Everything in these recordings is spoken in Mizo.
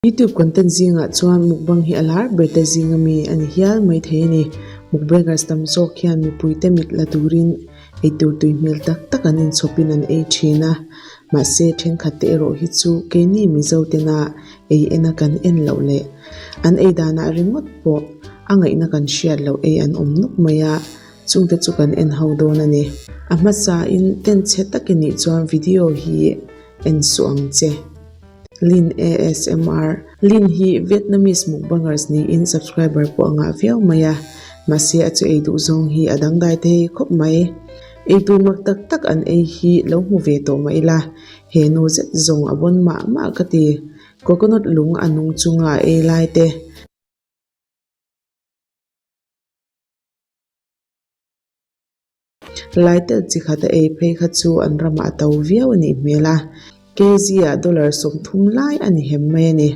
Youtube content zingah chuan mukbang hi a lar ber te zinga mi a ni hial mai thei a ni. Mukbangers tam zawk hian mipuite mit la turin eitur tui hmel tak tak an inchhawpin an ei thin a. Mahse thenkhat te erawh hi chu keini Mizo tena ei ena kan en loh leh an ei danah ringawt pawh a ngaihna kan hriat loh ei an awm nawk mai a, chungte chu kan en ho dawn a ni. A hmasain tent chhe tak i nih chuan video hi en suh ang che. Lin ASMR, Lin hi Vietnamese mukbangers niin subscriber pawh a ngah viau mai a, mahse a chu ei duh zawng hi a dangdai thei khawp mai. Eitur mak tak tak an ei hi lo hmu ve tawh mah ila, he nu zet zawng a bawn mah mah ka ti. Coconut lung a nung chunga a ei lai te. Laitel chi khat a ei phei kha chu an ramah a to viau a nih hmel a, kg ah dollar 30 lai a ni hem mai a ni.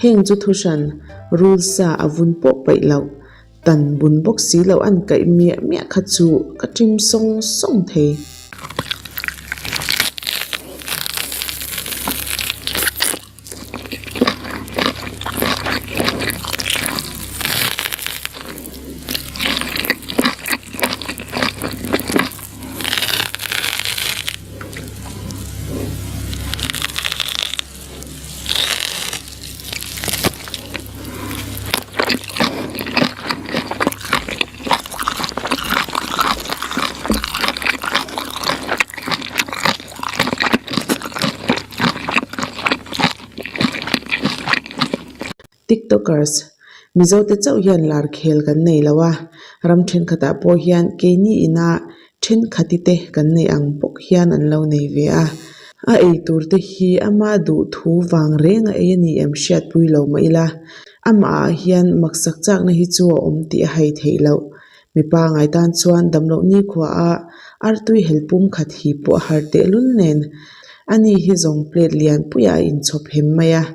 Heng chu thuhran rul sa a vun pawh paih loh. Tan bun bawk si loh an kaih miah miah kha chu ka ṭim sawng sawng thei. Tiktokers, Mizote chauh hian lar khel kan nei lo a, ram thenkhatah pawh hian keini ina Thenkhat-i te kan nei ang bawk hian an lo nei ve a, a ei tur te hi ama duh thu vang reng a ei a ni em hriatpui lo mah ila, amah ah hian maksak chakna hi chu a awm tih a hai theih loh. Mipa ngai tan chuan damloh nikhua a artui hel pum khat hi pawh a har tehlul nen, ani hi zawng plate lian puiah a inchhawp hem mai a.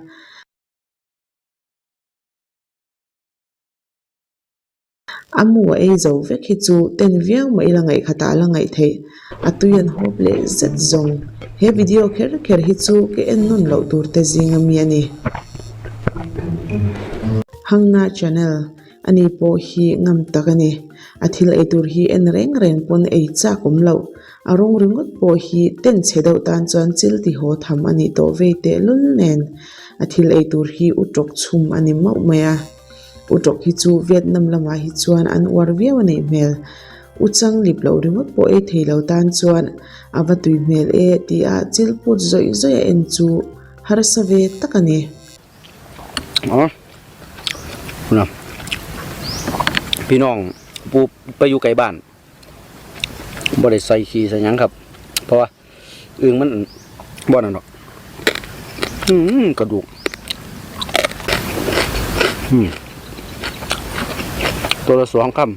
A mu a ei zo vek hi chu ten viau mah ila ngaihkhatah a la ngaih theih. A tui an hawp leh zet zawng. He video kher kher hi chu ka en nawn loh tur te zing ami a ni. Hangna channel ani pawh hi ngam tak a ni. A thil ei tur hi en reng reng pawn ei chak awm loh. A rawng ringawt pawh hi ten chhe deuh tan chuan chil ti haw tham a nih tawh vei tehlul nen. A thil ei tur hi u tawk chhum a ni mauh mai a. U tawk hi chu Vietnam lamah hi chuan an uar viau a neih hmel. U chang lip loh ringawt pawh ei thei lo tan chuan a va tui hmel e tia chil put zawih zawih a en chu harsa ve tak a ni. พี่น้องปูไปอยู่ไกลบ้านบ่ได้ใส่ขี้ใส่หยังครับ เพราะว่าอึ่งมันบ่นั่นดอก อืมกระดูก อืมตัวละสองคำ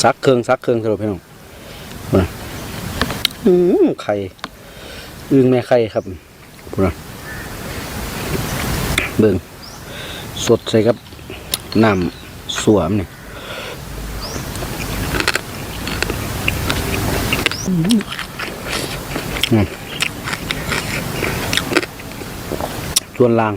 ซักเครื่องซักเครื่องสรุปพี่น้องมาอืมไข่อึ่งแม่ไข่ครับพูดนะเบิ่งสดใส่ครับน้ำสวมนี่ ส่วนล่าง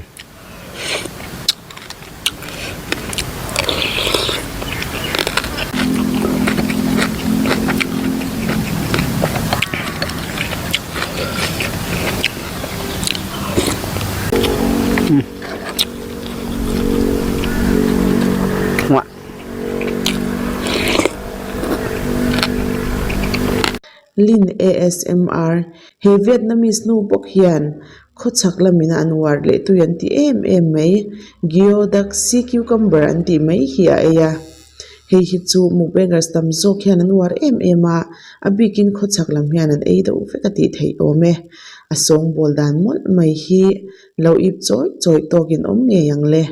Lin ASMR, He Vietnamese nu bawk hian khawchhak lamin an uar leh tui an ti em em mai, Geoduck sea cucumber an tih mai hi a ei a. Hei hi chu mukbangers tam zawk hian an uar em em a, a bikin khawchhak lam hian an ei deuh vek a tih theih awm e. A sawngbawl dan mawlh mai hi lo ip chawih chawih tawkin awm ngei ang le.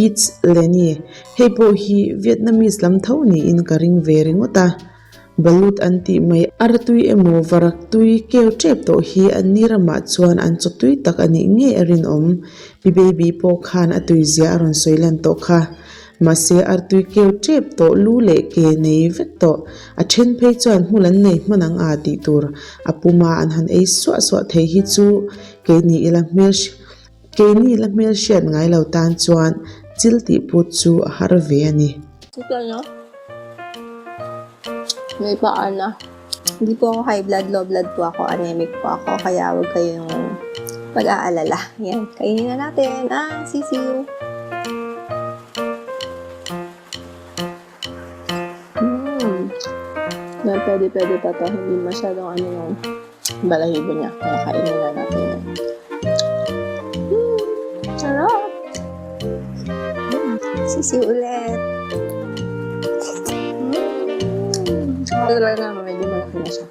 It's Lenny, hei pawh hi Vietnamese lam tho niin ka ring ve ringawt a. Balut an tih mai artui emaw varak tui keu tep tawh hi an ni ramah chuan an chaw tui tak a nih ngei a rinawm. Pi Baby pawh khan a tui zia a rawn sawi lan tawh kha. Mahse artui keu tep tawh lu leh ke nei vek tawh. A then phei chuan hmul an nei hman ang a tih tur a puma an han ei suah suah thei hi chu keini ila hmel keini la hmel hriat ngai lo tan chuan chil tih put chu a har ve a ni. May paa na. Hindi po ako high blood, low blood po ako, anemic po ako, kaya huwag kayong mag-aalala. Yan, kainin na natin ang sisiw. Na pwede-pwede pa to, hindi masyadong ano yung balahibo niya. Kaya kainin na natin yan. Sarap! Sisiw ulit. Talaga naman, medyo malaki na siya.